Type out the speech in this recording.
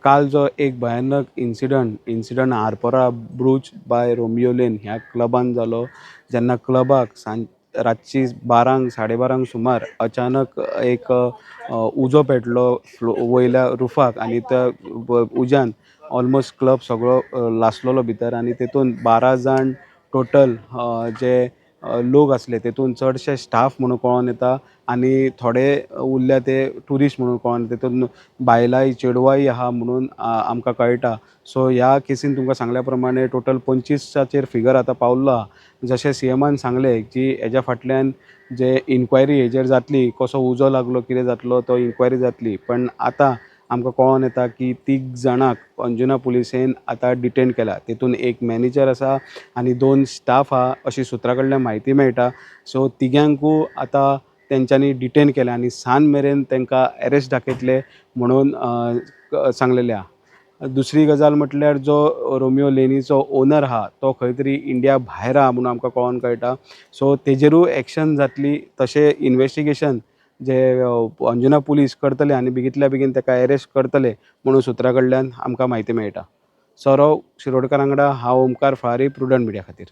काल जो एक भयानक incident Arpora Birch by Romeo Lane ह्या क्लबान जालो, जेन्ना क्लबाक सांज रातची 12 12:30 सुमार अचानक एक उजो पेटलो वयल्या रुफाक आनी त्या उज्यान ऑलमोस्ट क्लब सगळो लासलेलो भितर आनी तेतून 12 जाण टोटल जे लोक आसले तेतून चडशे स्टाफ म्हणून कळोन येता आनी थोडे उरल्या ते ट्युरिस्ट म्हणून कळोन, तेतून बायलांय चेडवांय आहा म्हणून आमकां कळटा. सो ह्या केसीन तुमकां सांगल्या प्रमाणे टोटल 25चेर फिगर आतां पावल्लो आहा. जशें सीएमान सांगलें की हेज्या फाटल्यान जे इन्क्वायरी हेजेर जातली, कसो उजो लागलो, कितें जातलो तो इन्क्वायरी जातली. पण आतां आमकां कळोन येता की 3 जाणांक अंजुना पुलिसेन आतां डिटेन केला. तेतून एक मॅनेजर आसा आनी 2 स्टाफ आहा अशी सुत्रां कडल्यान म्हायती मेळटा. सो तिग्यांकूय आतां तेंच्यांनी डिटेन केल्या आनी सांज मेरेन तांकां एरेस्ट दाखयतले म्हणून सांगलेलें आहा. दुसरी गजाल म्हटल्यार जो रोमियो लेनीचो ओनर आहा तो खंय तरी इंडिया भायर आहा म्हणून आमकां कळोन कळटा. सो तेजेरूय एक्शन जातली, तशें इन्वेस्टिगेशन जे अंजुना पुलीस करतले आनी बेगींतल्या बेगीन ताका एरेस्ट करतले म्हणून सुत्रां कडल्यान आमकां म्हायती मेळटा. सौरव शिरोडकर वांगडा हांव ओमकार फळारी, प्रुडंट मिडिया खातीर.